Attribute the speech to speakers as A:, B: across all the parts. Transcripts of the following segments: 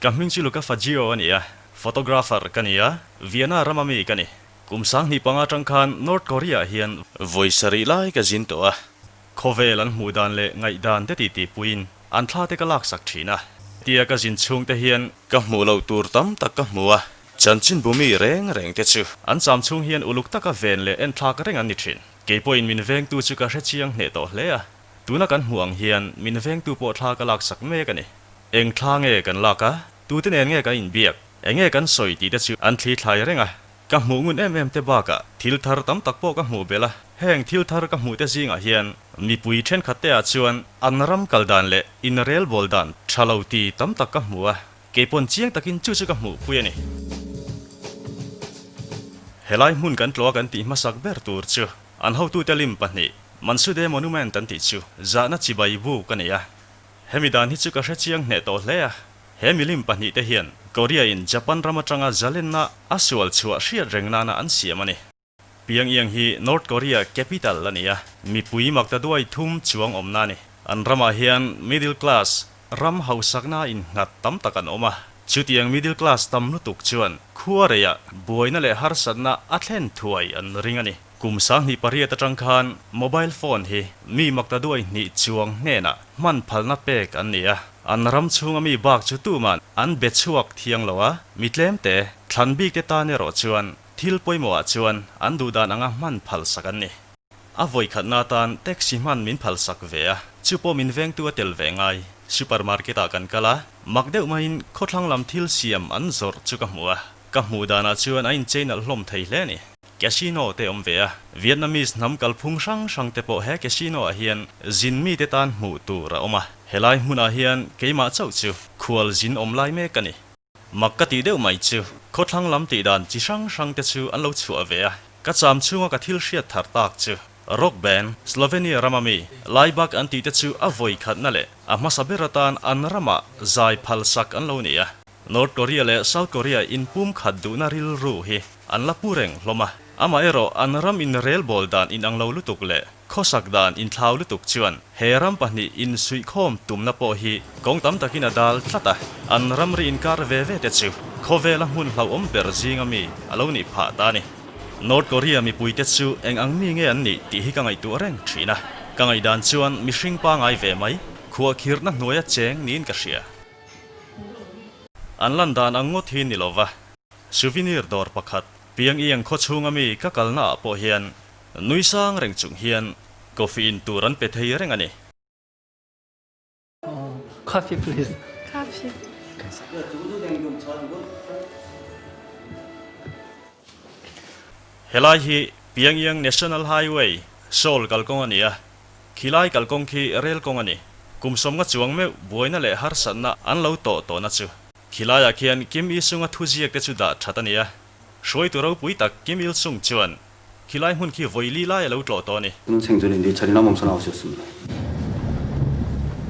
A: Ka hming chu Luca Faggio a ni a, photographer ka ni a, Vienna rama mi ka ni. Kum 2005 atang khan North Korea ah hian vawi sarih lai ka zin tawh a. Khawvel an hmuh dan leh ngaihdan te titi puiin an thla te ka laksak thin a. Tia ka zin chhung te hian ka hmuh loh tur tam tak ka hmu a, chanchinbu mi reng reng te chu an cham chhung hian uluk taka ven leh enthlak reng an ni thin. Kei pawhin min vengtu chu ka hrechiang hneh tawh hle a, tuna kan hmuh ang hian min vengtu pawh thla ka laksak mek a ni. Eng thla nge kan lak a, tute nen nge kan inbiak, eng nge kan sawi tih te chu an thli thlai reng a. Ka hmuh ngun em em te bakah thil thar tam tak pawh ka hmuh belh a, heng thil thar ka hmuh te zingah hian mipui thenkhat te ah chuan an ram kal dan leh inrelbawl dan tha lo ti tam tak ka hmu a, kei pawn chiang takin chu chu ka hmuh pui a ni. Helai hmun kan tlawh a kan tih hmasak ber tur chu an hotute lim pahnih Mansude Monument an tih chu zahna chibai buk a ni a. Hemi dan hi chu ka hre chiang hneh tawh hle a, he milim pahnihte hian Korea in Japan ram atanga zalenna a sual chhuah hriat reng nana an siam a ni. Pyongyang hi North Korea capital a ni a, mipui maktaduai thum chuang awmna a ni. An ramah hian middle class ram hausakna innghat tam tak an awm a, chutiang middle class tam lutuk chuan khua reiah buaina leh harsatna a thlen thuai an ring a ni. Kum 2008 atang khan mobile phone hi mi maktaduai hnih chuang hnenah hman phalna pek an ni a, an ram chhunga mi bak chu tuman an be chhuak thiang lo a, mi tlemte thlan bikte tan erawh chuan thil pawimawhah chuan an duhdan anga hman phalsak an ni. A vawikhatna atan taxi hman min phalsak ve a, chu pawh min vengtu a tel ve ngai. Supermarket ah kan kal a, mak deuh maiin khawthlang lam thil siam an zawrh chu ka hmu a, ka hmuh danah chuan a inchei nalh hlawm thei hle a ni. Casino te awm ve a, Vietnamese hnam kalphung hrang hrang te pawh he casino ah hian zin mite tan hmuh tur a awm a, helai hmunah hian keimah chauh chu khual zin awm lai mek ka ni. Mak ka tih deuh mai chu khawthlang lam tih dan chi hrang hrang te chu an lo chhuah ve a, ka cham chhunga ka thil hriat thar tak chu Rock band Slovenia rama mi Laibach an tih te chu a vawi khatna leh a hmasa ber atan an ramah zai phal sak an lo ni a. North Korea leh South Korea inpum khat duhna rilru hi an la pu reng hlawm a, amaherawh an ram inrelbawl dan inang lo lutuk leh khawsak dan inthlau lutuk chuan he ram pahnih insuihkhawm tumna pawh hi kawng tam takin a dal tlat a, an ramri inkar ve ve te chu khawvela hmun hlauhawm ber zinga mi a lo nih phah ta a ni. North Korea mipuite chu eng ang mi nge an nih tih hi ka ngaihtuah reng thin a, ka ngaihdan chuan mihring pangai ve mai, khuahkhirhna hnuaia cheng niin ka hria. An lan dan ang ngawt hi ni lova, souvenir dawr pakhat Pyongyang khaw chhunga mi ka kalna ah pawh hian nui sang reng chung hian coffee in tur an pe thei reng a ni.
B: Coffee please.
C: Coffee.
A: Helai hi Pyongyang National Highway, Seoul kalkawng a ni a. Khilai kalkawng khi rel kawng a ni. Kum sawmnga chuang meuh buaina leh harsatna an lo tawh tawhna chu. Khilaiah khian Kim Il Sung-a thuziak te chu dah that a ni a. Hruaitu ropui tak Kim Il Sung chuan khilai hmun khi vawi li lai a lo tlawh tawh a ni.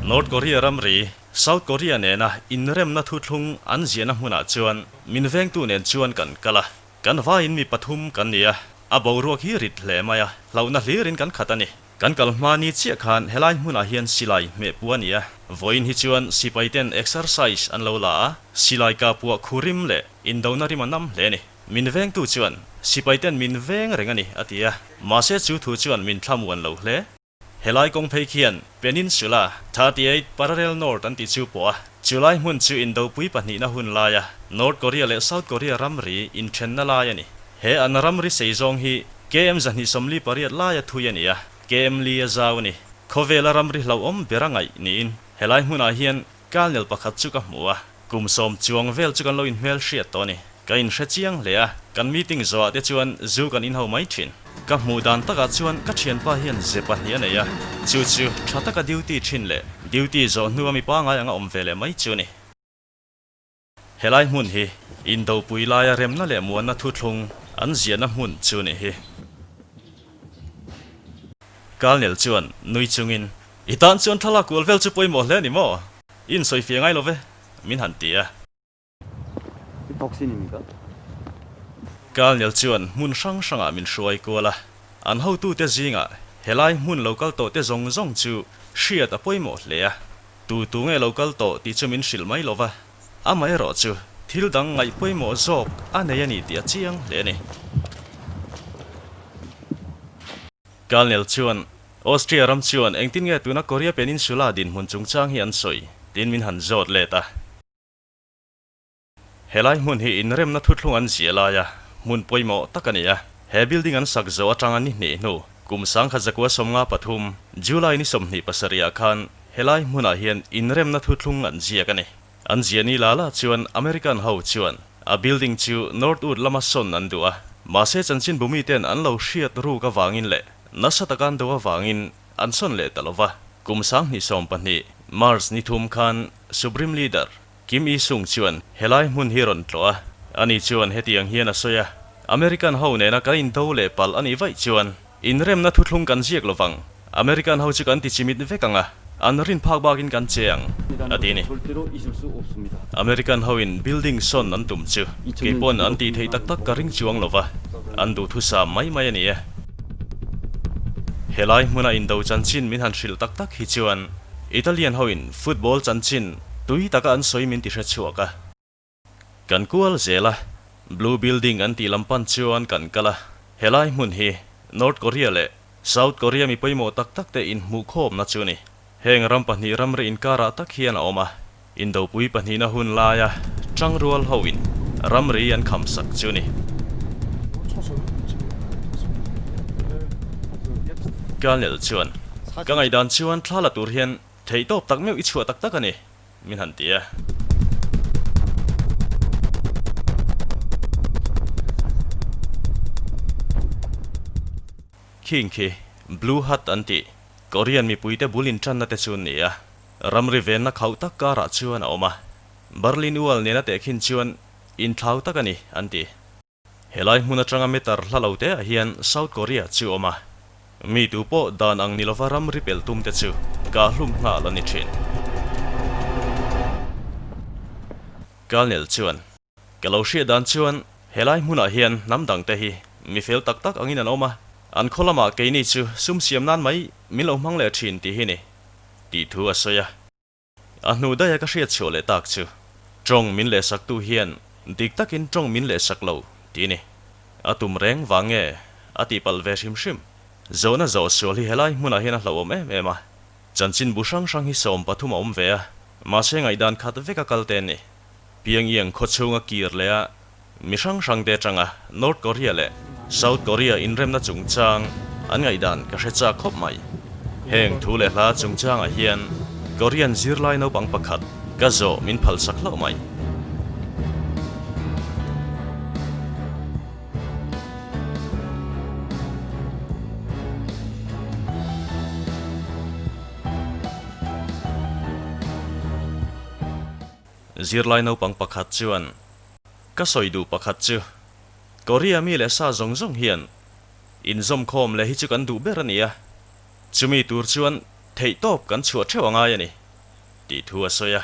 A: North Korea ramri, South Korea nena inremna thuthlung an ziahna hmunah chuan min vengtu nen chuan kan kal a. Kan vaiin mi pathum kan ni a, a boruak hi rit hle mai a, hlauhna hlirin kan khat a ni. Kan kal hma ni chiah khan helai hmunah hian silai hmeh puah a ni a, vawiin hi chuan sipai ten exercise an lo la a, silai kah puah khurim leh indona rim a nam hle a ni. Min vengtu chuan, Sipai ten min veng reng a ni, a ti a, mahse chu thu chuan min thlamuan lo hle. Helai kawng phei khian Peninsula 38 Parallel North an tih chu pawh a, chulai hmun chu indopui pahnihna hun laia North Korea leh South Korea ramri inthenna lai a ni. He an ramri sei zawng hi KM 248 laia thui a ni a, KM li a zau a ni. Khawvela ramri hlauhawm ber a ngaih niin helai hmunah hian Kalnel pakhat chu ka hmu a, kum sawm chuang vel chu kan lo inhmel hriat tawh a ni. Ka inhre chiang hle a, kan meeting zawhah te chuan zu kan inho mai thin. Ka hmuh dan takah chuan ka thianpa hian ze pahnih a nei a, chu chu tha taka duty thin leh duty zawh hnua mi pangai anga awm ve leh mai chu a ni. Helai hmun hi indopui laia remna leh muanna thuthlung an ziahna hmun chu a nih hi. Kalnel chuan nui chungin, I tan chuan thlalak kual vel chu pawimawh hle a ni maw? I insawi fiah ngai lo ve, min han ti a. Kalnel chuan hmun hrang hrangah min hruai kual a, an hotute zingah helai hmun lo kal tawhte zawng zawng chu hriat a pawimawh hle a. Tu tu nge lo kal tawh tih chu min hrilh mai lo va. Amaherawhchu, thil dang ngaih pawimawh zawk a nei a ni tih a chiang hle a ni. Colonel chuan, Austria ram chuan engtin nge tuna Korea Peninsula dinhmun chungchang hi an sawi? tiin min han zawt let a. Helai hmun hi inremna thuthlung an ziah laia hmun pawimawh tak a ni a. He building an sak zawh atanga ni hnih hnu, kum 1953, July ni 27 ah khan helai hmunah hian inremna thuthlung an ziak a ni. An ziah ni la la chuan American ho chuan a building chu Northwood lama sawn an duh a, mahse chanchinbu miten an lo hriat ruk avangin leh nasa taka an do avangin an sawn leh ta lo va. Kum 2012, March ni thum khan Supreme Leader Kim Il Sung chuan helai hmun hi rawn tlawh a, ani chuan hetiang hian a sawi a, American ho nena kan indo leh palh a nih vaih chuan inremna thuthlung kan ziak lo vang, American ho chu kan ti chimit vek ang a, an rin phak bakin kan che ang, a ti a ni. American ho in building sawn an tum chu kei pawn an tih theih tak tak ka ring chuang lo va, an duhthusam mai mai a ni e. Helai hmuna indo chanchin min han hrilh tak tak hi chuan Italian hoin football chanchin tui taka an sawi min ti hre chhuak a. Kan kual zel a, Blue Building an tih lam pan chuan kan kal a. Helai hmun hi North Korea leh South Korea mi pawimawh tak tak te inhmuhkhawmna chu a ni. Heng ram pahnih ramri inkarah tak hian a awm a, Indopui pahnihna hun laia tangrual hoin ramri an khamsak chu a ni. Colonel chuan, Ka ngaihdan chuan thla la tur hian theihtawp tak meuh i chhuah tak tak a ni, min han ti a. Khing khi Blue Hut an tih Korean mipuite bul intanna te chu an ni a. Ramri venna khauh tak karah chuan a awm a, Berlin Wall nena tehkhin chuan inthlau tak a ni, an ti. Helai hmun atanga meter hla lo te ah hian South Korea chu awm a, mi tu pawh dan ang ni lova ramri pel tum te chu kahhlum nghal a ni thin. Kalnel chuan, Ka lo hriat dan chuan helai hmunah hian hnam dang te hi mi fel tak tak angin an awm a, an khaw lamah keini chu sum siam nan mai min lo hmang leh thin tih hi ni. Tih thu a sawi a. A hnu daia ka hriat chhuah leh tak chu tawng min lehsaktu hian dik takin tawng min lehsak lo tih a ni. A tum reng vang nge a tihpalh ve hrim hrim. Zawhna zawh sual hi helai hmunah hian a hlauhawm em em a. Chanchinbu hrang hrang hi 13 a awm ve a, mahse ngaihdan khat veka kal te an ni. Pyongyang khaw chhunga kir leh a Mi hrang hrangte atanga North Korea leh South Korea inremna chungchang an ngaihdan ka hre chak khawp mai. Heng thu leh hla chungchangah hian Korean zirlai naupang pakhat ka zawh min phalsak hlauh mai. Zirlai naupang pakhat chuan. Ka sawi duh pakhat chu, Korea mi leh sa zawng zawng hian inzawmkhawm leh hi chu kan duh ber a ni a, chumi tur chuan theihtawp kan chhuah theuh a ngai a ni, tih thu a sawi a.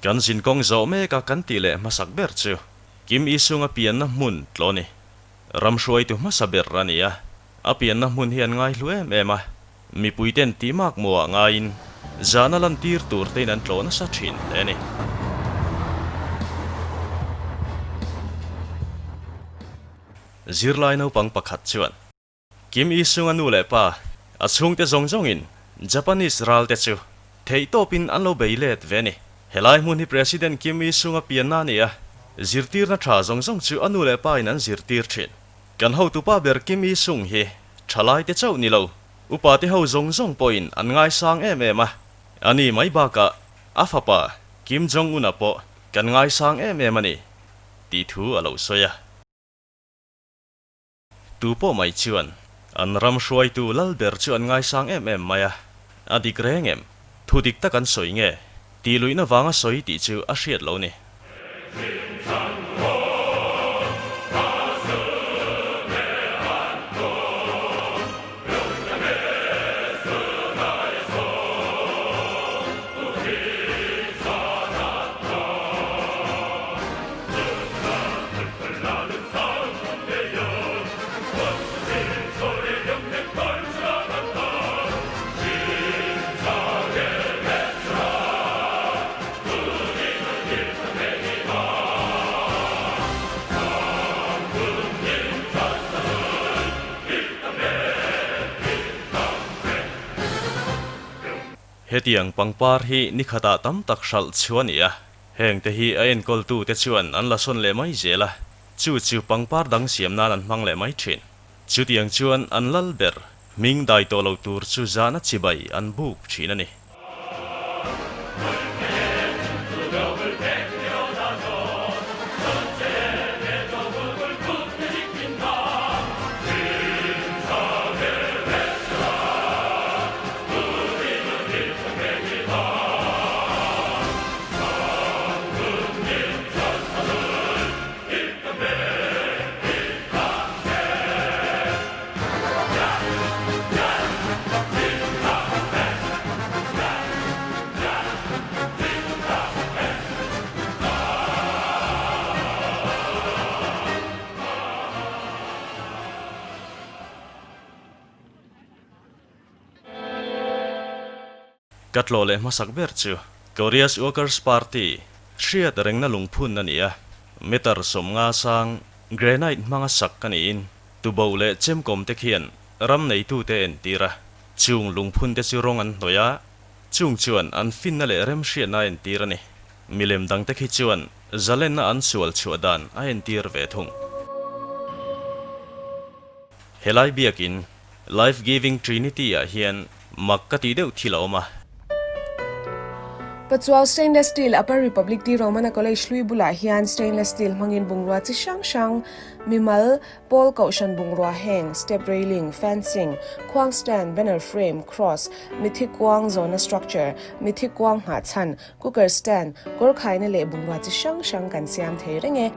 A: Kan zinkawng zawh mek a kan tih leh hmasak ber chu Kim Il-sung a pianna hmun tlaw ni. Ram hruaitu hmasa ber a ni a, a pianna hmun hi an ngaihlu em em a. Mipuiten tih mak maw ah ngaiin zahna lantir tur tein an tlawh nasa thin hle a ni. Zirlai naupang pakhat chuan Kim Il-sung-a nu leh pa, a chhungte zawng zawngin Japanese ralte chu theihtawpin an lo bei let ve a ni. Helai hmun hi President Kim Il-sung-a pianna a ni a, zirtirna tha zawng zawng chu a nu leh pa in an zirtir thin. Kan hotupa ber Kim Il-sung hi Thalaite chauh ni lo, upate ho zawng zawng pawhin an ngaisang em em a, a ni mai bakah a fapa Kim Jong-un-a pawh kan ngaisang em em a ni, tih thu a lo sawi a. Tu pawh mai chuan an ram hruaitu lal ber chu an ngaisang em em mai a, a dik reng em? Thu dik tak an sawi nge? Tih luihna vanga sawi tih chu a hriat lo ni. Hetiang pangpar hi ni khatah tam tak hralh chhuah a ni a, hengte hi a enkawltute chuan an la sawn leh mai zel a, chu chu pangpar dang siam nan an hmang leh mai thin. Chutiang chuan an lal ber hming dai tawh lo tur chu zahna chibai an buk thin a ni. Ka tlawh leh hmasak ber chu Korea's Workers Party hriat rengna lungphun a ni a, meter 50 sang granite hmanga sak ka niin tuboh leh chemkawm te khian ram neitute entir a, chung lungphun te chu rawng an hnawih a, chung chuan an finna leh remhriatna a entir a ni. Milem dangte khi chuan zalenna an sual chhuah dan a entir ve thung. Helai biakin Life Giving Trinity ah hian mak ka tih deuh thil a awm a.
B: Pachuau Stainless Steel Upper Republic T Romana College hlui bulah hian stainless steel hmangin bungrua chi hrang hrang, mimal, pawl kohhran bungrua heng, step railing, fencing, khuang stand, banner frame, cross, mithi kuang zawhna structure, mithi kuang nghahchhan, cooker stand, kawr khaina leh bungrua chi hrang hrang kan siam thei reng e.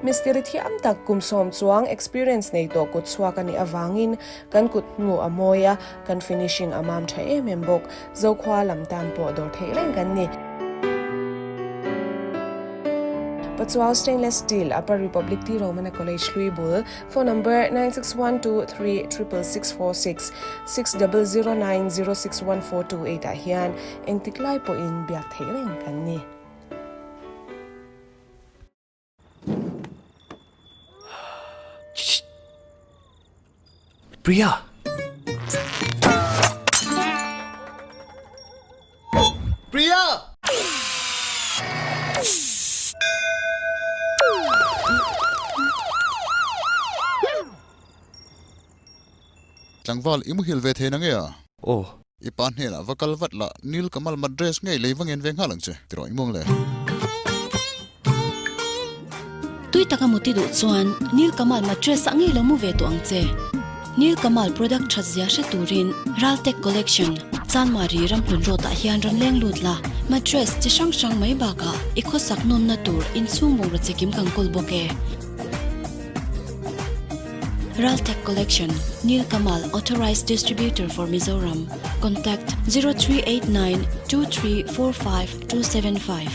B: Mistiri thiam tak kum 10 chuang experience nei tawh kut chhuak a nih avangin kan kut hnu a mawi a, kan finishing a mam tha em em bawk. Zokhua lam tan pawh dawr theih reng kan ni. Pachuau Stainless Steel, Upper Republic T Romana College hlui bul, Phone number, 96123 66646, 6009061428 ah hian engtik lai pawhin biak theih reng kan ni.
C: Priya! Priya!
D: Tlangval, i muhil ve thei na nge a?
C: Aw.
D: I pa hnenah va kal vat la, Nil Kamal Madress ngei lei va ngen ve nghal ang che, ti rawh i muang le.
E: Tui taka muti duh chuan Nil Kamal Mattress ah ngei lo mu ve tawh ang che. Nil Kamal product that zia hre turin Raltek Collection, Chanmari Ramhlun Road ah hian rawn leng lut la. Mattress chi hrang hrang mai bakah i khawsak nawnna tur inchhung bungraw chikim kan kawl bawk e. Raltek Collection, Nil Kamal Authorized Distributor for Mizoram. Contact 0389 2345 275.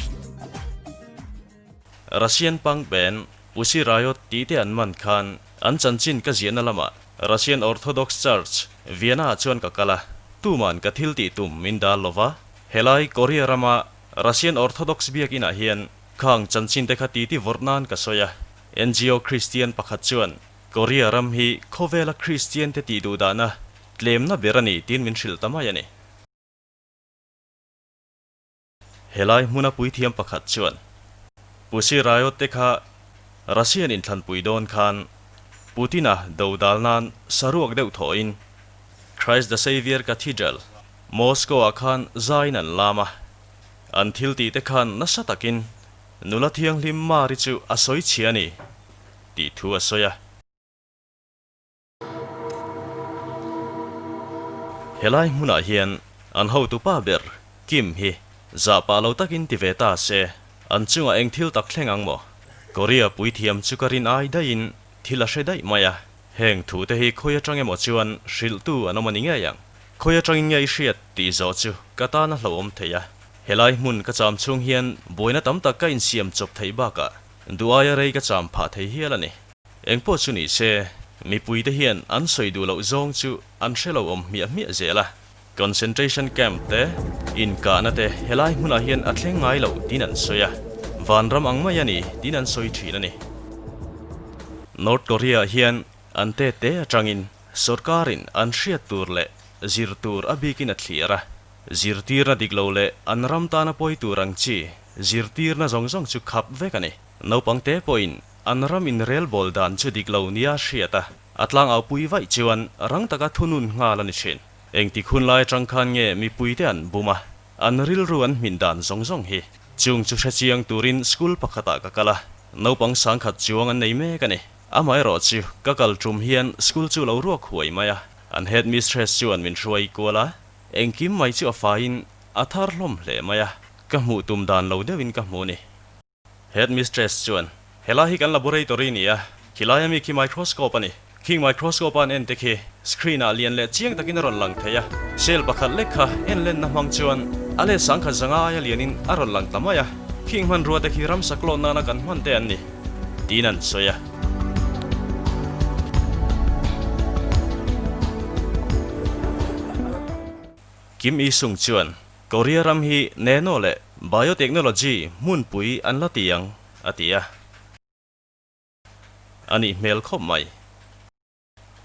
A: Russian punk band Pussy Riot tih te an man khan an chanchin ka ziahna lamah Russian Orthodox Church, Vienna ah chuan ka kal a, tuman ka thil tih tum min dal lo va. Helai Korea rama Russian Orthodox biakinah hian khang chanchin te kha titi vawrh nan ka sawi a. NGO Kristian pakhat chuan Korea ram hi khawvela Kristian te tih duh dahna tlemna ber a ni tiin min hrilh ta mai a ni. Helai hmuna puithiam pakhat chuan Pussy Riot te kha Russian inthlanpui dawn khan Putin-a do dal nan saruak deuh thawhin Christ the Saviour Cathedral, Moscow-ah khan zaiin an lam a. An thil tih te khan nasa takin nula thianghlim Mari chu a sawi chhia a ni tih thu a sawi a. Helai hmunah hian an hotupa ber Kim hi zah pah lo takin ti ve ta se, an chungah eng thil tak thleng ang maw? Korea puithiam chu ka rin ai daihin thil a hre daih mai a, heng thute hi khawi atang emaw chuan hrilhtu an awm a ni ngei ang. Khawi atangin nge i hriat tih zawh chu ka tan a hlauhawm thei a, helai hmun ka cham chhung hian buaina tam tak ka insiam chawp theih bakah duh aia rei ka cham phah thei hial a ni. Engpawh chu ni se, mipuite hian an sawi duh loh zawng chu an hre lo awm hmiah hmiah zel a. Concentration camp te, inkahna te helai hmunah hian a thleng ngai loh tiin an sawi a. Vanram ang mai a ni tiin an sawi thin a ni. North Korea hian an te te atangin sorkarin an hriat tur leh zir tur a bikin a thlir a. Zirtirna dik lo leh an ram tana pawi tur ang chi zirtirna zawng zawng chu khap vek a ni. Naupang te pawhin an ram inrelbawl dan chu dik lo nia hriat a, a tlangaupui vaih chuan rang taka thunun nghal a ni thin. Engtik hun lai atang khan nge mipuite an bum a, an rilru an hmin dan zawng zawng hi. Chung chu hrechiang turin school pakhatah ka kal a, naupang sangkhat chuang an nei mek a ni. Amaherawh chu ka kal tum hian school chu lo ruak huai mai a, an headmistress chuan min hruai kual a, engkim mai chu a faiin a thar hlawm hle mai a, ka hmuh tum dan lo deuhin ka hmu ni. Headmistress chuan, Helai hi kan laboratory ni a, khilai ami khi microscope a ni. Khing microscope a an en te khi screen ah lian leh chiang takin a rawn lang thei a, cell pakhat lek kha en lenna hmang chuan a let sangkhat zanga aia lianin a rawn lang ta mai a, khing hmanrua te khi ramsa clone nana kan hman te an ni, tiin an sawi a. Kim Il-sung chuan, Korea ram hi nano leh biotechnology hmunpui an la ti ang, a ti a. A nih hmel khawp mai.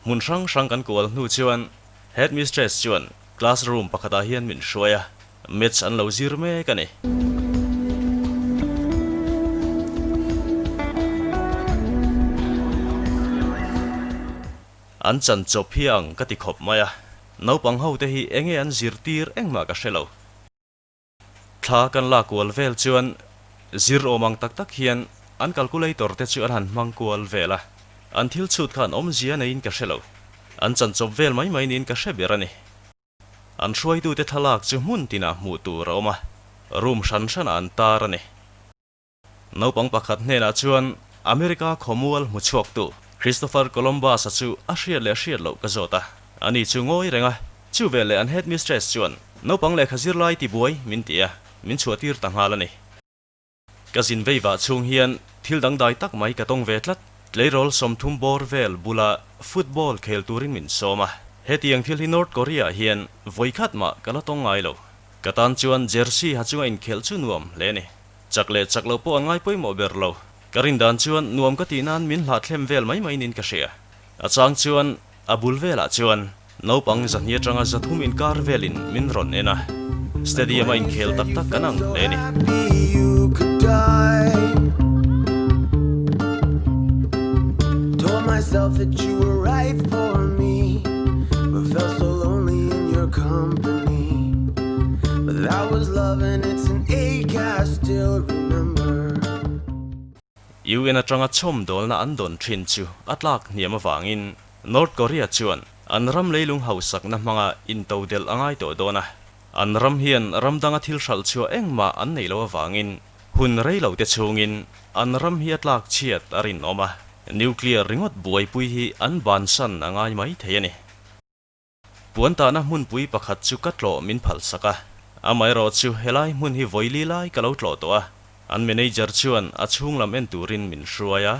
A: Hmun hrang hrang kan kual hnu chuan headmistress chuan classroom pakhatah hian min hruai a, maths an lo zir mek a ni. An chan chawp hi ang ka ti khawp mai a, naupang ho te hi enge an zirtir engmah ka hre lo. Thla kan la kual vel chuan zir awm ang tak tak hian an calculator te chu an han hmang kual vel a, an thil chhut khan awmzia neiin ka hre lo. An chan chawp vel mai mai niin ka hre ber a ni. An hruaitute thlalak chu hmun tinah hmuh tur a awm a, room hran hranah an tar a ni. Naupang pakhat hnenah chuan America khawmual hmu chhuaktu Christopher Columbus-a chu a hriat leh hriat loh ka zawt a, ani chu ngawi reng a. Chu veleh an headmistress chuan naupang lehkha zirlai tibuai min ti a, min chhuahtir ta nghal a ni. Ka zin vei vah chhung hian thil dangdai tak mai ka tawng ve tlat. Tleirawl 30 bawr vel bula football khel turin min sawm a, hetiang thil hi North Korea-ah hian vawikhat mah ka la tawng ngai lo. Ka tan chuan jersey ha chunga inkhelh chu nuam hle a ni. Chak leh chak lo pawh an ngai pawimawh ber lo. Ka rin dan chuan nuam ka tih nan min hlahthlem vel mai mai nin ka hria. A chang chuan a bul velah chuan naupang zahni atanga 300 inkar velin min rawn en a. Stadium a inkhel tak tak kan ang hle a ni. UN atanga chhawmdawlna an dawn thin chu a tlak hniam avangin North Korea chuan an ram leilung hausakna hmanga intodelh a ngai tawh dawn a. An ram hian ram danga thil hralh chhuah engmah an neih loh avangin hun rei lo te chhungin an ram hi a tlak chhiat a rinawm a, nuclear ringawt buaipui hi an bansan a ngai mai thei a ni. Puan tahna hmunpui pakhat chu ka tlawh min phalsak a, amaherawh chu helai hmun hi vawili lai ka lo tlawh tawh a, an manager chuan a chhung lam en turin min hruai a.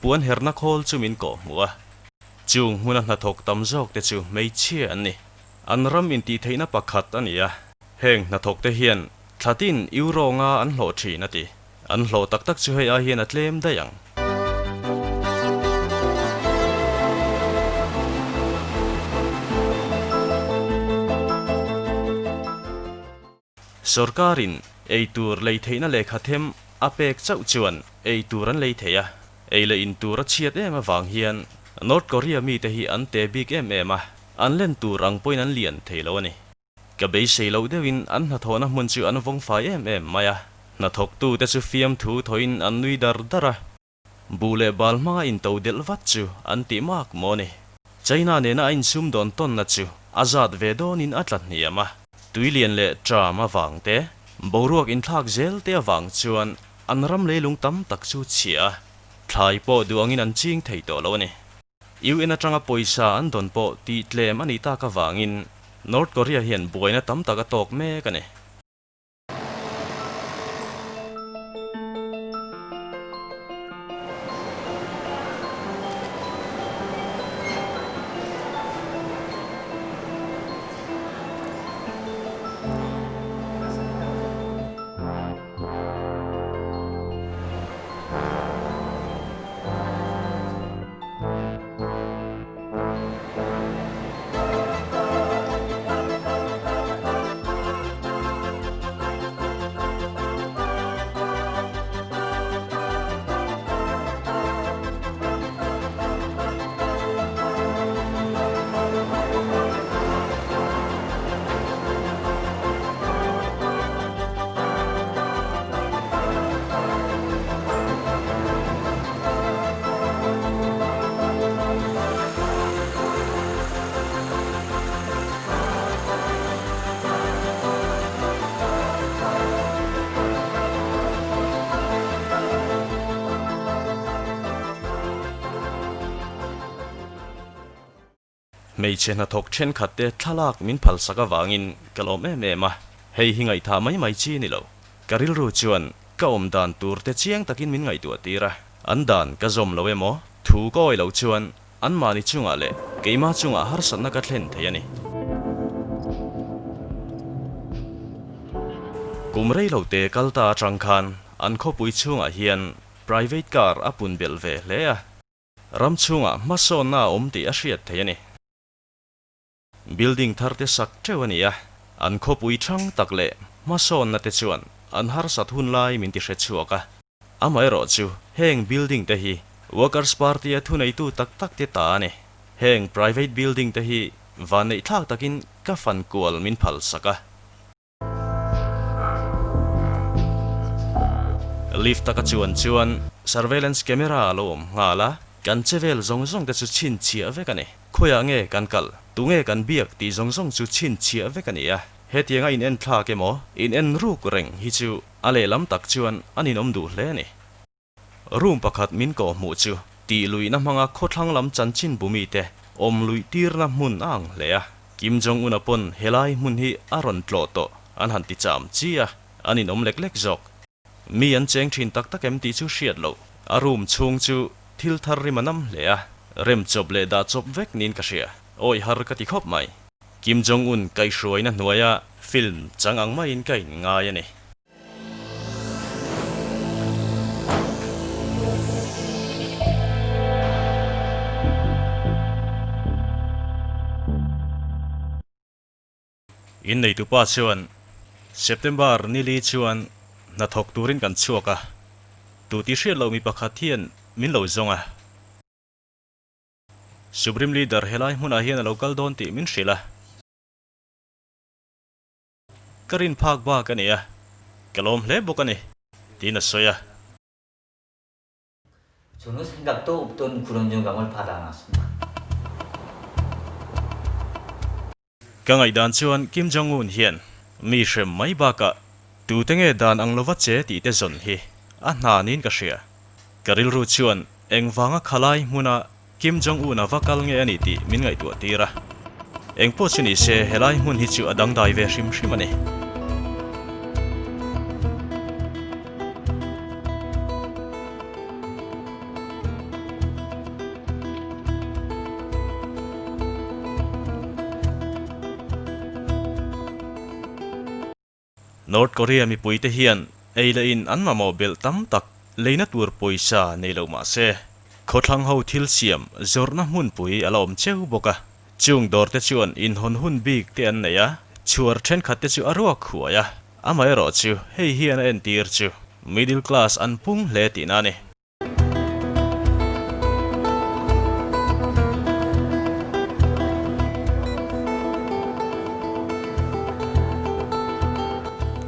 A: Puan herna khawl chu min kawh hmuh a, chung hmuna hnathawk tam zawk te chu hmeichhia an ni. An ram intihtheihna pakhat a ni a, heng hnathawk te hian thlatin euro nga an hlawh thin a ti. An hlawh tak tak chu hei ai hian a tlem daih ang. Sorkarin ei tur lei theihna lehkha them a pek chauh chuan ei tur an lei thei a, ei leh in tur a chhiat em avang hian North Korea mite hi an te bik em em a, an len tur ang pawhin an lian thei lo a ni. Ka beisei loh deuhin an hnathawhna hmun chu an vawng fai em em mai a, hnathawktute chu fiamthu thawhin an nui dar dar a. Buh leh bal hmanga into delh vat chu an ti mak maw ni? China nena a insum dawn tawnna chu a zat ve dawnin a tla hniam a, tuilian leh tram avang te, boruak inthlak zel te avang chuan an ram leilung tam tak chu chhia a, thlai pawh duh angin an ching thei tawh lo a ni. UN atanga pawisa an dawn pawh tih tlem a nih tak avangin North Korea hian buaina tam tak a tawk mek a ni. Hmeichhe hnathawk thenkhat te thlalak min phalsak avangin ka lawm em em a, hei hi ngaihthah mai mai chi ni lo. Ka rilru chuan ka awm dan tur te chiang takin min ngaihtuah tir a, an dan ka zawm lo emaw thu ka awi loh chuan anmahni chungah leh keimah chungah harsatna ka thlen thei a ni. Kum rei lo te kal ta atang khan an khawpui chhungah hian private car a pun belh ve hle a. Ram chhungah hmasawnna a awm tih a hriat theih a ni. Building thar te sak teuh a ni a, an khawpui thang tak leh hmasawnna te chuan an harsat hun lai min ti hre chhuak a. Amaherawh chu heng building te hi Workers Party a thuneitu tak tak te ta a ni. Heng private building te hi vanneih thlak takin ka fan kual min phal sak a. Lift taka chuan chuan surveillance camera a lo awm nghal a, kan che vel zawng zawng te chu chhinchhiah vek a ni. Khawiah nge kan kal, tunge kan biak tih zawng zawng chu chhinchhiah vek a ni a. Hetianga in en thlak emaw, in en ruk reng hi chu a lehlam tak chuan an inawm duh hle a ni. Room pakhat min kawh hmuh chu tih luihna hmanga khawthlang lam chanchin bu mite awm luih tirna hmun a ang hle a. Kim Jong Un-a pawn helai hmun hi a rawn tlawh tawh an han ti cham chi a, an inawm lek lek zawk. Mi an cheng thin tak tak em tih chu hriat loh. A room chhung chu thil thar rim a nam hle a, rem chawp leh dah chawp vek niin ka hria. Awi har ka ti khawp mai. Kim Jong Un kaihhruaina hnuaia film chang ang maiin ka inngai a ni. Inneitupa chuan September nili chuan hnathawk turin kan chhuak a, tu tih hriat loh mi pakhat hian min lo zawng a. Supreme Leader helai hmunah hian a lo kal dawn tih min hrilh a. Ka rin phak bak a ni a, ka lawm hle bawk a ni, tiin a sawi a.
C: 저는 생각도 없던 그런 영감을 받아놨습니다.
A: Ka ngaihdan chuan Kim Jong Un hian mi hrem mai bakah tute nge dan ang lova che tih te zawn hi a hna niin ka hria. Ka rilru chuan engvanga khalai hmuna Kim Jong Un a va kal nge a ni tih min ngaihtuah tir a. Engpawh chu ni se helai hmun hi chu a dangdai ve hrim hrim a ni. North Korea mipuite hian ei leh in an mamawh belh tam tak leina tur pawisa nei lo mah se, khawthlang ho thil siam zawrhna hmunpui a la awm cheu bawk a. Chung dawrte chuan inhawn hun bik te an nei a, chhuar thenkhat te chu a ruak huai a, amaherawhchu hei hian a entir chu middle class an pung hle tihna a ni.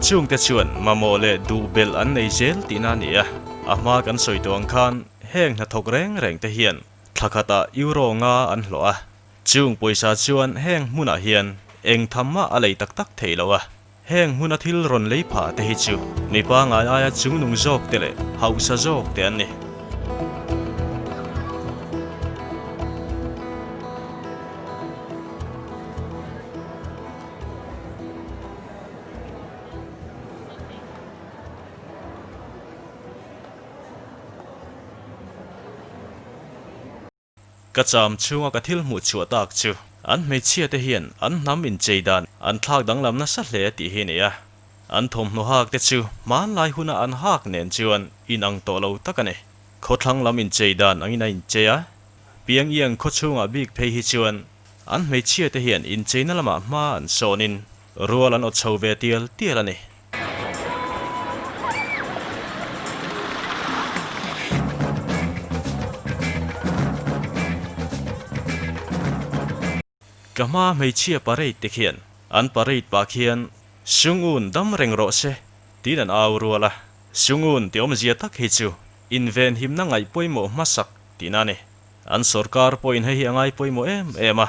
A: Chungte chuan mamawh leh duh belh an nei zel tihna a ni a, a hma kan sawi tawh ang khan heng hnathawk reng reng te hian thla khatah euro nga an hlawh a, chung pawisa chuan heng hmunah hian eng tham mah a lei tak tak thei lo a. Heng hmuna thil rawn lei phah te hi chu mi pangngai aia chungnung zawk te leh hausa zawk te an ni. Ka cham chhunga ka thil hmuh chhuah tak chu an hmeichhia te hian an hnam inchei dan an thlak danglam nasa hle tih hi a ni a. An thawmhnaw hak te chu hmanlai huna an hak nen chuan inang tawh lo tak a ni. Khawthlang lam inchei dan angin a inchei a, Pyongyang khaw chhungah bik phei hi chuan an hmeichhia te hian incheina lamah hma an sawnin rual an awt chho ve tial tial a ni. Ka hma hmeichhia parade te khian an parade pah khian Sungun dam reng rawh se tiin an au rual a, Sungun ti awmzia tak hi chu invenhimna ngaih pawimawh hmasak tihna a ni. An sorkar pawhin hei hi a ngai pawimawh em em a,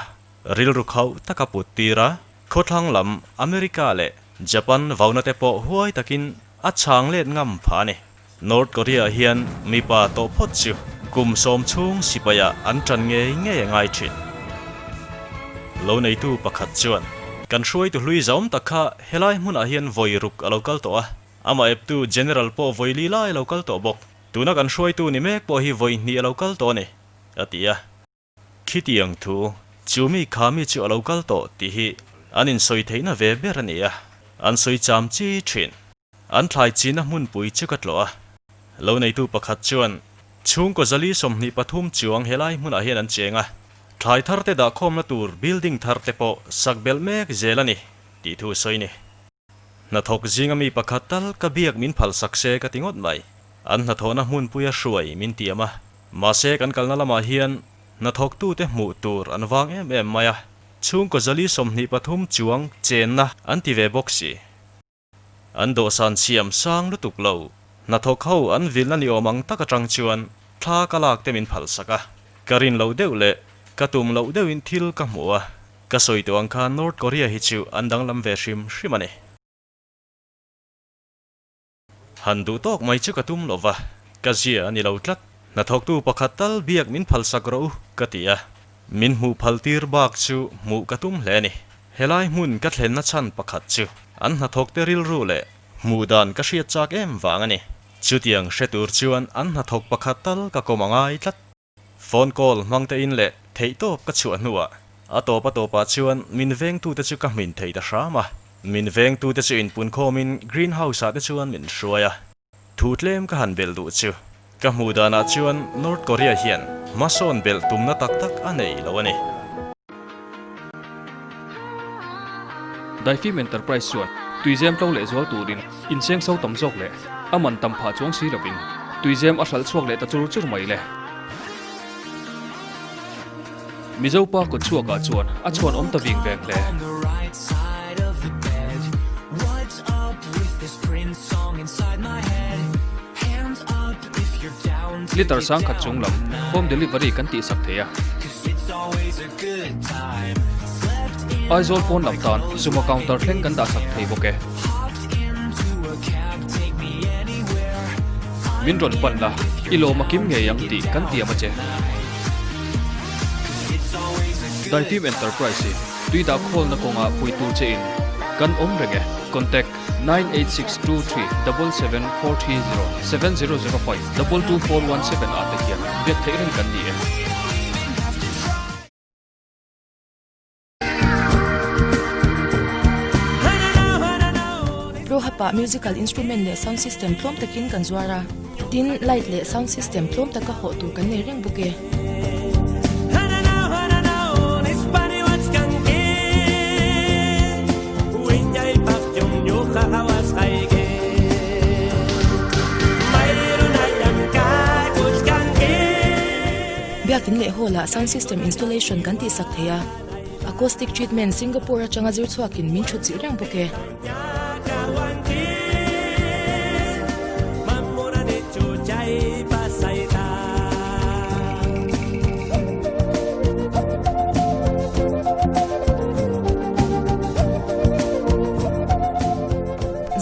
A: rilru khauh taka put tir a, khawthlang lam America leh Japan vauna te pawh huai takin a chhang let ngam phah a ni. North Korea hian mipa tawh phawt chu kum sawm chhung sipaiah an tan ngei ngei a ngai thin. Lo neitu pakhat chuan, Kan hruaitu hlui zaum tak kha helai hmunah hian vawi ruk a lo kal tawh a, amah eptu General pawh vawi li lai a lo kal tawh bawk. Tuna kan hruaitu ni mek pawh hi vawi hnih a lo kal tawh a ni, a ti a. Khitiang thu, chu mi kha mi chu a lo kal tawh tih hi an insawi theihna ve ber a ni a, an sawi cham chi thin. An thlai china hmunpui chu ka tlawh a. Lo neitu pakhat chuan, Chhungkaw zali 23 chuang helai hmunah hian an cheng a, thlai thar te dahkhawmna tur building thar te pawh sak belh mek zel a ni, tih thu sawi ni. Hnathawk zinga mi pakhat tal ka biak min phal sak se ka ti ngawt mai. An hnathawhna hmunpuia hruai min tiam a. Mahse kan kalna lamah hian hnathawktute hmuh tur an vang em em mai a. Chhungkaw zali 23 chuang chenna an ti ve bawk si. An dawhsan siam sang lutuk lo. Hnathawk ho an vilna ni awm ang tak atang chuan thla ka lak te min phal sak a. Ka rin loh deuh leh ka tum loh deuhin thil ka hmu a. Ka sawi tawh ang khan North Korea hi chu an danglam ve hrim hrim a ni. Han duh tawk mai chu ka tum lo va, ka zia a ni lo tlat. Hnathawktu pakhat tal biak min phalsak rawh u, ka ti a. Min hmuh phal tir bak chu hmuh ka tum hle a ni. Helai hmun ka thlenna chhan pakhat chu an hnathawkte rilru leh hmuh dan ka hriat chak em vang a ni. Chutiang hre tur chuan an hnathawk pakhat tal ka kawm a ngai tlat. Phone call hmang te in leh theihtawp ka chhuah hnuah a tawp a tawpah chuan min vengtute chu ka hmin thei ta hram a. Min vengtute chu inpunkhawmin green house ah te chuan min hruai a. Thu tlem ka han belh duh chu ka hmuh danah chuan North Korea hian hmasawn belh tumna tak tak a nei lo a ni.
F: Daifim Enterprise chuan tuizem tlo leh zual turin insengso tam zawk leh a man tam phah chuang si lovin tuizem a hralh chhuak leh ta chur chur mai le. Mizo pa kawt chhuakah chuan a chhuan awm ta ving veng hle. Litre sangkhat chung lam home delivery kan tihsak thei a. Aizawl pawn lam tan Zuma counter thleng kan dahsak thei bawk e. Min rawn pan la, i lawm a kim ngei ang tih kan tiam a che. Daifim Enterprise hi tui dah khawlna kawnga puitu che in kan awm reng e. Contact, 98623 77430 7005 22417 ah te hian biak theih reng kan ni e.
G: Rohap ah musical instrument leh sound system tlawm takin kan zuar a, tin light leh sound system tlawm taka hawh tur kan nei reng bawk e. Biakin leh hall ah sound system installation kan tihsak thei a, acoustic treatment Singapore atanga zir chhuakin min thut chilh reng bawk e.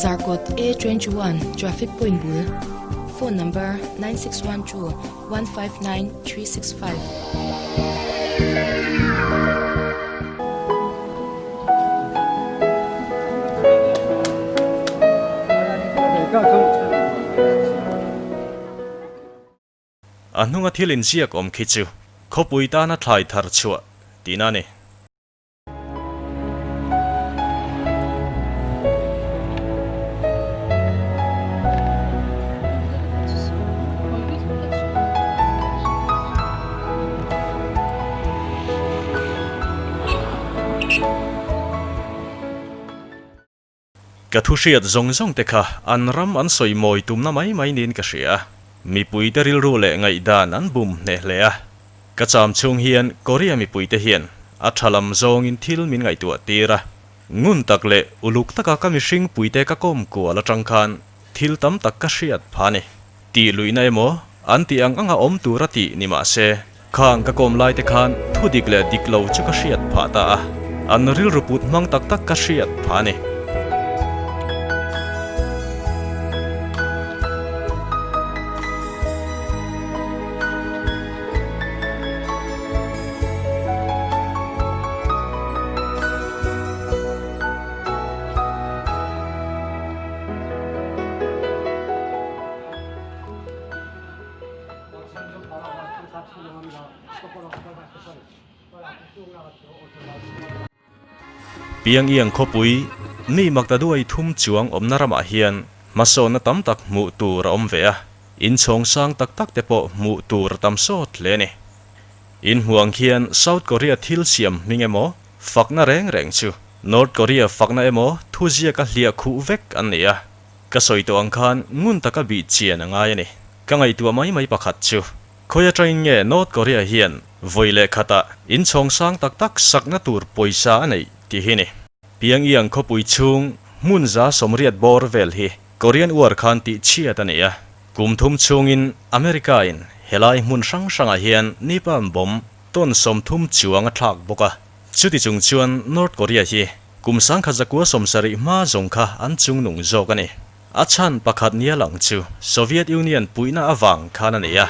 G: Zarkawt A21 Traffic Point bul Phone number 9612 159 365.
A: A hnunga thil inziak awm khi chu. Khawpui tana thlai thar chhuah tihna a ni. Ka thu hriat zawng zawng te kha an ram an sawi mawi tumna mai mai niin ka hria. Mipuite rilru leh ngaihdan an bum hneh hle a. Ka cham chhung hian Korea mipuite hian a tha lam zawngin thil min ngaihtuah tir a. Ngun tak leh uluk taka ka mihring puite ka kawm kual atang khan thil tam tak ka hriat pha ni. Tih luihna emaw an tih ang anga awm tura tih ni mah se, khang ka kawm laite khan thu dik leh dik lo chu ka hriat phah ta a, an rilru put hmang tak tak ka hriat phah a ni. Piangyang khawpui mi maktaduai thum chuang awmna ramah hian hmasawnna tam tak hmuh tur a awm ve a, inchhawng sang tak tak te pawh hmuh tur a tam sawt hle a ni. Inhmuh ang khian South Korea thil siam hming emaw fakna reng reng chu North Korea fakna emaw thuziaka hliah khuh vek an ni a. Ka sawi tawh ang khan ngun taka bih chian a ngai a ni. Ka ngaihtuah mai mai pakhat chu, khawi atangin nge North Korea hian vawi leh khatah inchhawng sang tak tak sakna tur pawisa a neih tih hi ni. Pyongyang khawpui chhung hmun 180 bawr vel hi Korean War khan tih chhiat a ni a. Kum thum chhungin America in helai hmun hrang hrangah hian napalm bomb ton 30 chuang a thlak bawk a. Chuti chung chuan North Korea hi kum 1970 hma zawng kha an chungnung zawk a ni. A chhan pakhat nia lang chu Soviet Union puihna avang khan a ni a.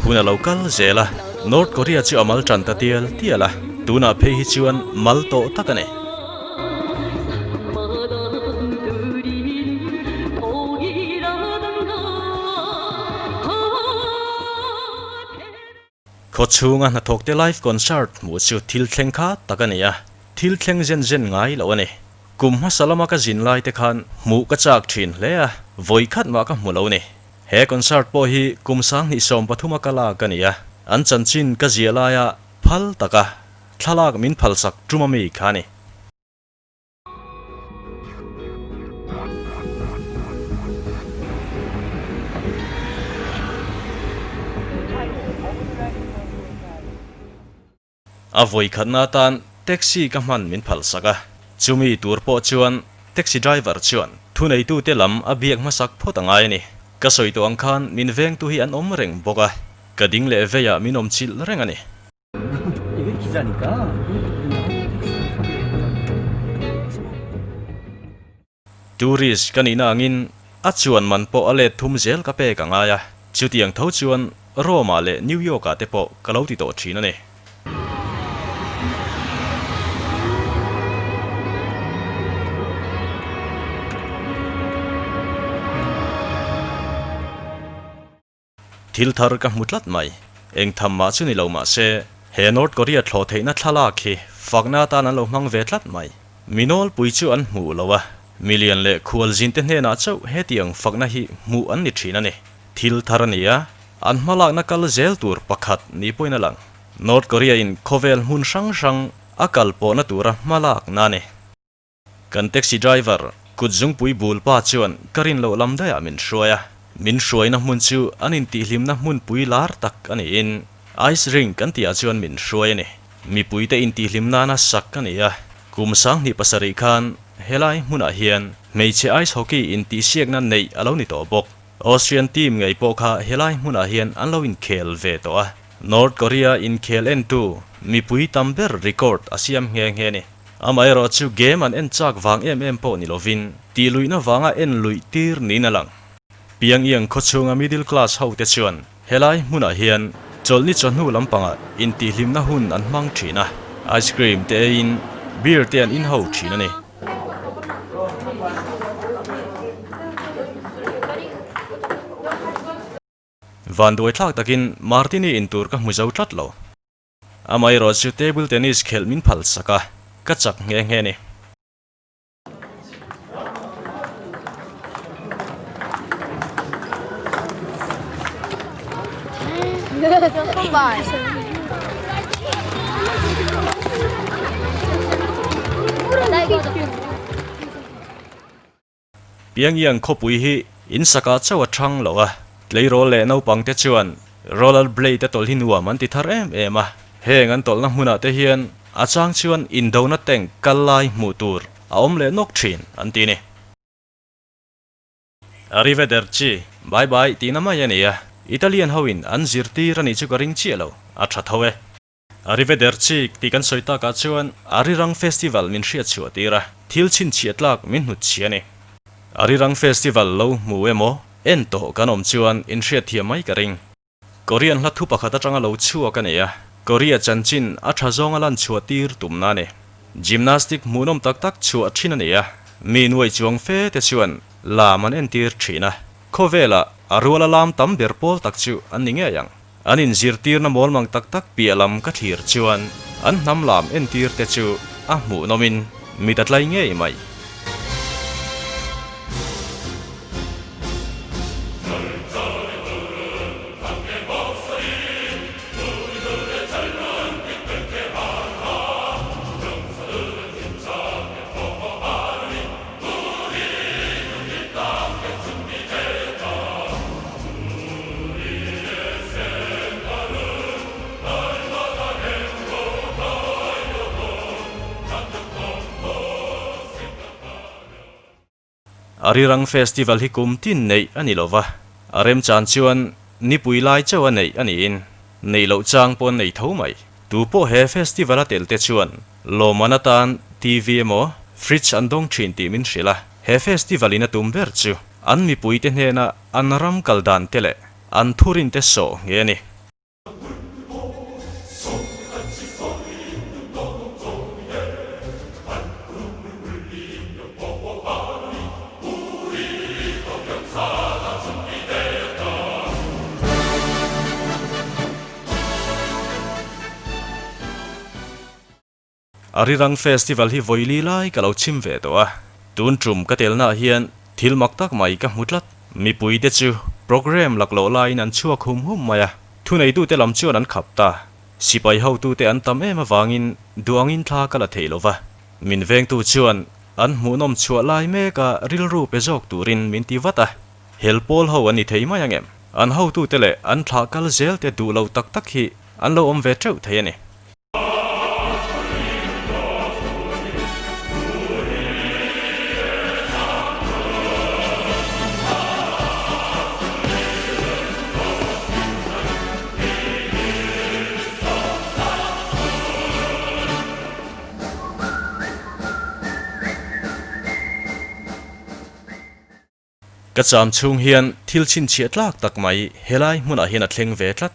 A: Hun a lo kal zel a, North Korea chu a mal tan ta tial tial a, tunah phei hi chuan mal tawh tak a ni. Khawchhunga hnathawkte live concert hmuh chu thil thleng kha tak a ni a, thil thleng zen zen ngai lo a ni. Kum hmasa lama ka zin lai te khan hmuh ka chak thin hle a, vawi khat mah ka hmu lo ni. He concert pawh hi kum 2013 a ka lak a ni a, an chanchin ka ziah laia phal taka thlalak min phalsak tum ami kha a ni. A vawi khatna atan taxi ka hman min phalsak a, chumi tur pawh chuan taxi driver chuan thuneitute lam a biak hmasak phawt a ngai a ni. Ka sawi tawh ang khan min vengtu hi an awm reng bawk a, ka ding leh veiah min awm chilh reng a ni. Tourist ka nihna angin a chuan man pawh a let thum zel ka pek a ngai a, chutiang tho chuan Rome ah leh New York ah te pawh ka lo ti tawh thin a ni. Thil thar ka hmu tlat mai. Eng tham mah chu ni lo mah se, he North Korea thlawh theihna thlalak hi fakna atan an lo hmang ve tlat mai. Mi nawlpui chu an hmuh lo a, milian leh khualzinte hnenah chauh hetiang fakna hi hmuh an ni thin a ni. Thil thar a ni a, an hmalakna kal zel tur pakhat ni pawhin a lang. North Korea in khawvel hmun hrang hrang a kal pawhna tura hmalakna a ni. Kan taxi driver, kut zungpui bul pa chuan ka rin loh lam daihah min hruai a. Min hruaina hmun chu an intihhlimna hmunpui lar tak a niin Ice Rink kan tihah chuan min hruai a ni. Mipuite intihhlim nana sak a ni a. Kum 2007 khan helai hmunah hian hmeichhe ice hockey intihsiakna neih a lo ni tawh bawk. Austrian team ngei pawh kha helai hmunah hian an lo inkhel ve tawh a. North Korea inkhel entu mipui tam ber record a siam nghe nghe a ni. Amaherawh chu game an en chak vang em em pawh ni lovin tih luihna vanga en luih tir niin a lang. Pyongyang khawchhunga middle class ho te chuan helai hmunah hian chawlhni chawhnu lampangah intihhlimna hun an hmang thin a, ice cream te eiin beer te an in ho thin a ni. Vanduaithlak takin Martini in tur ka hmu zo tlat lo. Amaherawhchu table tennis khelh min phal sak a, ka chak nghe nghe ni. Pyongyang khawpui hi in sakah chauh a thang lo a, tleirawl leh naupang te chuan roller blade a tawlh hi nuam an ti thar em em a. Heng an tawlhna hmunah te hian a chang chuan indona tank kal lai hmuh tur a awm leh nawk thin an ti ni. Arrivederci, bye bye tihna mai a ni a, Italian hoin an zirtir a nih chu ka ring chiah lo, a tha tho e. Arrivederci tih kan sawi takah chuan Arirang Festival min hriat chhuah tir a, thil chhinchhiah tlak min hnut chhia a ni. Arirang Festival lo hmu emaw en tawh kan awm chuan in hriat thiam mai ka ring. Korean hla thu pakhat atanga lo chhuak a ni a, Korea chanchin a tha zawnga lan chhuah tir tumna a ni. Gymnastic hmuhnawm tak tak chhuah thin a ni a, mi nuai chuang fe te chuan lam an entir thin a, khawvelah a ruala lam tam ber pawl tak chu an ni ngei ang. An inzirtirna mawlmang tak tak piah lam ka thlir chuan an hnam lam entir te chu a hmuhnawmin mit a tlai ngei mai. Arirang Festival hi kum tin neih a ni lova, a remchan chuan nipui lai chauh a neih a niin neih loh chang pawh an nei tho mai. Tu pawh he festival a tel te chuan lawmman atan TV emaw fridge an dawng thin tih min hrilh a, he festival in a tum ber chu an mipui te hnena an ram kal dan te leh an thurin te sawh nge a ni. Arirang Festival hi vawili lai ka lo chhim ve tawh a, tun tum ka telnaah hian thil mak tak mai ka hmu tlat. Mipuite chu programme laklawh laiin an chhuak hum hum mai a, thuneitute lam chuan an khap ta. Sipai hotute an tam em avangin duangin thla ka la thei lo va, min vengtu chuan an hmuhnawm chhuah lai meka rilru pe zawk turin min ti vat a. Hel pawl ho an ni thei mai ang em? An hotute leh an thlah kal zel te duh lo tak tak hi an lo awm ve teuh thei a ni. Ka cham chhung hian thil chhinchhiah tlak tak mai helai hmunah hian a thleng ve tlat.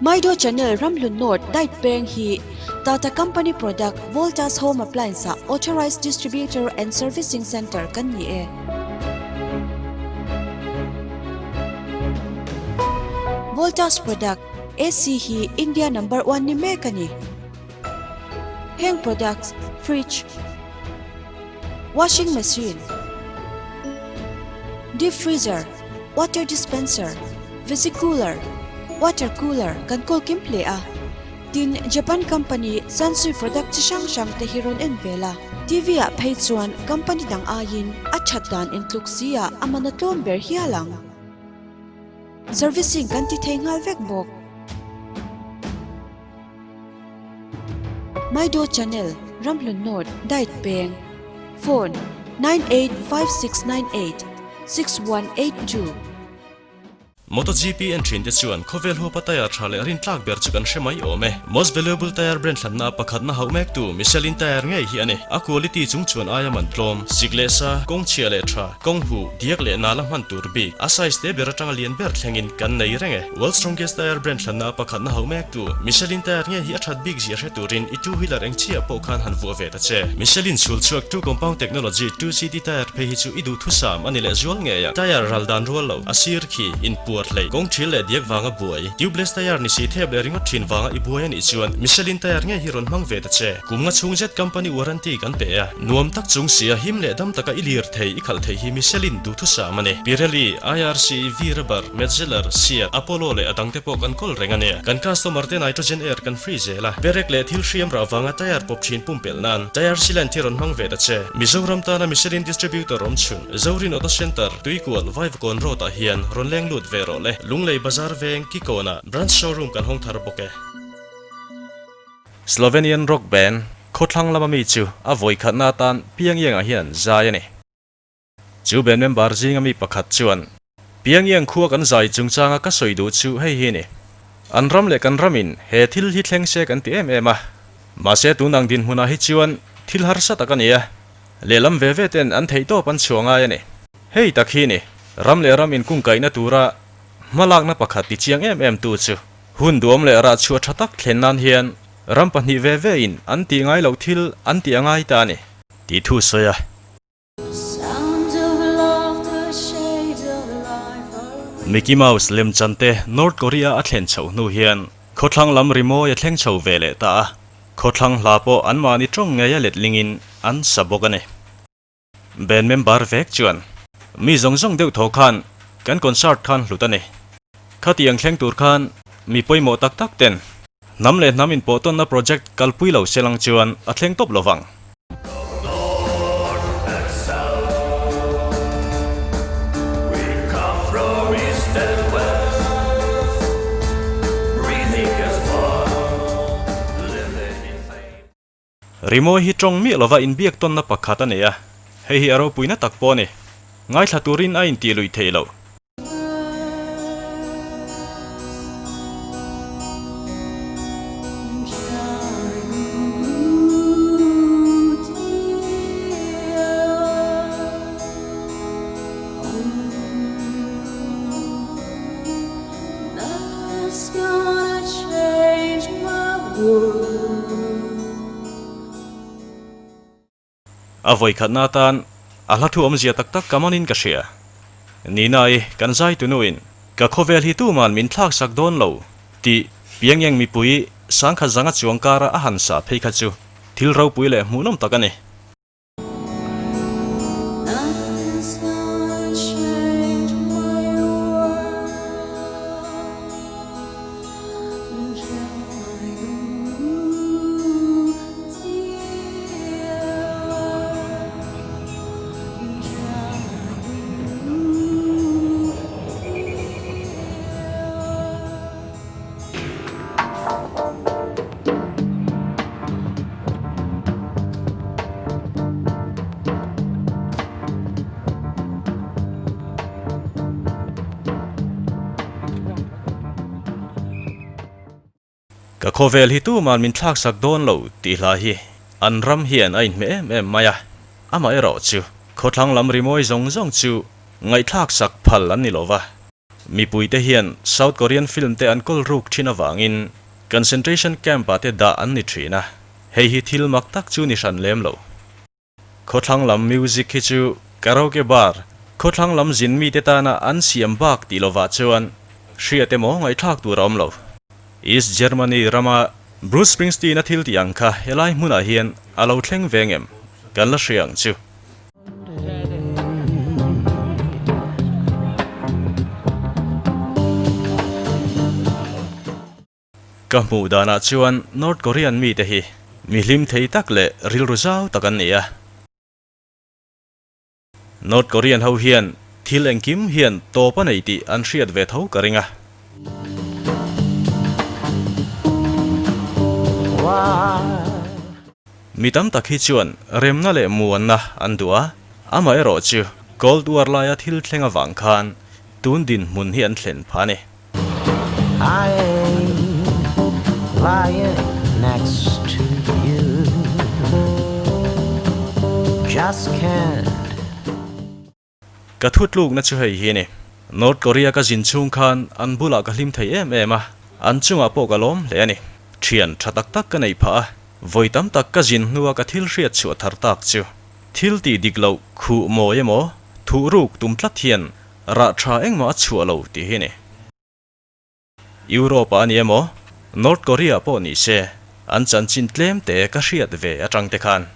E: Maido Channel Ramhlun North Diet Peng hi Tata Company Product Voltas Home Appliance ah Authorized Distributor and Servicing Centre kan ni e. Voltas Product AC hi India Number One ni mek a ni. Heng products Fridge, Washing machine, deep freezer, water dispenser, visi cooler, water cooler kan kawl kim hle a. Tin, Japan company Sansui product chi hrang hrang te hi rawn en vel a. TV ah phei chuan company dang aiin a that dan intluk si ah a man a tlawm ber hial ang. Servicing kan ti thei nghal vek bawk. Maido Channel, Ramhlun North, Diet Peng, Phone, 985698 6182.
A: MotoGP en thin te chuan khawvel huapa tyre tha leh rintlak ber chu kan hre mai awm e. Most valuable tyre brand hlanna pakhatna hauh mek tu Michelin tyre ngei hi a ni. A quality chung chuan aia man tlawm, sik leh sa, kawng chhia leh tha, kawng huh, diak leh nala hman tur bik, a size te ber atanga lian ber thlengin kan nei reng e. World Strongest Tyre brand hlanna pakhatna hauh mek tu, Michelin tyre nge hi a that bik zia hre turin i two wheeler eng chiah pawh khan han vuah ve ta che. Michelin chhul chhuak two compound technology 2CT tyre phei hi chu i duhthusam a ni leh zual ngei ang. Tyre ral dan rual lo, a sir khi, inpuar. puar hleih, kawng thil leh diak vanga buai, tubeless tyre ni si thep leh ringawt thin vanga i buai a nih chuan Michelin tyre ngei hi rawn hmang ve ta che. Kum nga chhung zet company warranty kan pe a, nuam tak chung sia him leh dam taka i lir thei, i khalh thei hi Michelin duhthusam a ni. Pirelli, IRC, V-Rubber, Metzeler, Seat, Apollo leh a dangte pawh kan kawl reng a nia. Kan customer te nitrogen air kan free zel a, perek leh thil hriam rah vanga tyre pawp thin pumpelh nan tyre sealant hi rawn hmang ve ta che. Mizoram tana Michelin distributor awm chhun, Zorin Auto Centre, Tuikual, Vaivakawn Road ah hian rawn leng lut ve rawh le. Lunglei Bazar veng Kikawnah branch showroom kan hawng thar bawk e. Slovenian rock band khawthlang lama mi chu a vawikhatna atan Pyongyang ah hian an zai a ni. Chu band member zinga mi pakhat chuan, Pyongyang khua kan zai chungchanga ka sawi duh chu hei hi a ni. An ram leh kan ramin he thil hi thleng se kan ti em em a. Mahse tun ang dinhmunah hi chuan thil harsa tak a ni a, lehlam ve ve ten an theihtawp an chhuah ngai a ni. Hei tak hi a ni, ram leh ram inkungkaihna tura hmalakna pakhat ti chiang em em tu chu. Hun duam leh rah chhuah tha tak thlen nan hian ram pahnih ve ve in an tih ngai loh thil an tih a ngai ta a ni. Tih thu sawi a. Mickey Mouse lemchan te North Korea a thlen chhoh hnu hian khawthlang lam rimawi a thleng chho ve leh ta a, khawthlang hla pawh anmahni tawng ngei a letling in an sa bawk a ni. Band member vek chuan mi zawng zawng deuh thaw khan kan concert khan hlut a ni. Khatiang thleng tur khan mi pawimawh tak tak ten hnam leh hnam inpawhtawnna project kalpui lo se lang chuan a thleng tawp lovang. Rimawi hi tawng miah lova inbiak tawnna pakhat a nei a, hei hi a ropuina tak pawh a ni. Ngaithla turin a intih luih theih loh. A vawikhatna atan a hla thu awmzia tak tak ka manin ka hria. Nina-i kan zai tunuin ka khawvel hi tuman min thlaksak dawn lo tih Pyongyang mipui sangkhat zanga chuang kara a han sah phei kha chu thil ropui leh hmuhnawm tak a ni. Ka khawvel hi tuman min thlaksak dawn lo tih hla hi an ram hian a inhmeh em em mai a, amaherawhchu khawthlang lam rimawi zawng zawng chu ngaihthlaksak phal an ni lo va. Mipuite hian South Korean film te an kawl ruk thin avangin concentration camp ah te dah an ni thin a, hei hi thil mak tak chu ni hran lem lo. Khawthlang lam music hi chu karaoke bar, khawthlang lam zin mite tana an siam bak tih lovah chuan hriat emaw ngaihthlak tur a awm lo. East Germany rama Bruce Springsteen a thil tih ang kha helai hmunah hian a lo thleng ve ngem kan la hria ang chu. Ka hmuh danah chuan North Korean mite hi mi hlim thei tak leh rilru zau tak an ni a. North Korean ho hian thil engkim hian tawp a nei tih an hriat ve tho ka ring a. Mi tam tak hi chuan remna leh muanna an duh a, amaherawh chu Cold War laia thil thleng avang khan tun dinhmun hi an thlen phah a ni. Ka thutlukna chu hei hi a ni. North Korea ka zin chhung khan an bulah ka hlim thei em em a, an chungah pawh ka lawm hle a ni. Thian tha tak tak ka nei phah a, vawi tam tak ka zin hnua ka thil hriat chhuah thar tak chu thil tih dik loh khuh mawi emaw thuh ruk tum tlat hian rah tha engmah a chhuah lo tih hi a ni. Europe-ah a ni emaw, North Korea pawh ni se, an chanchin tlem te ka hriat ve atang te khan.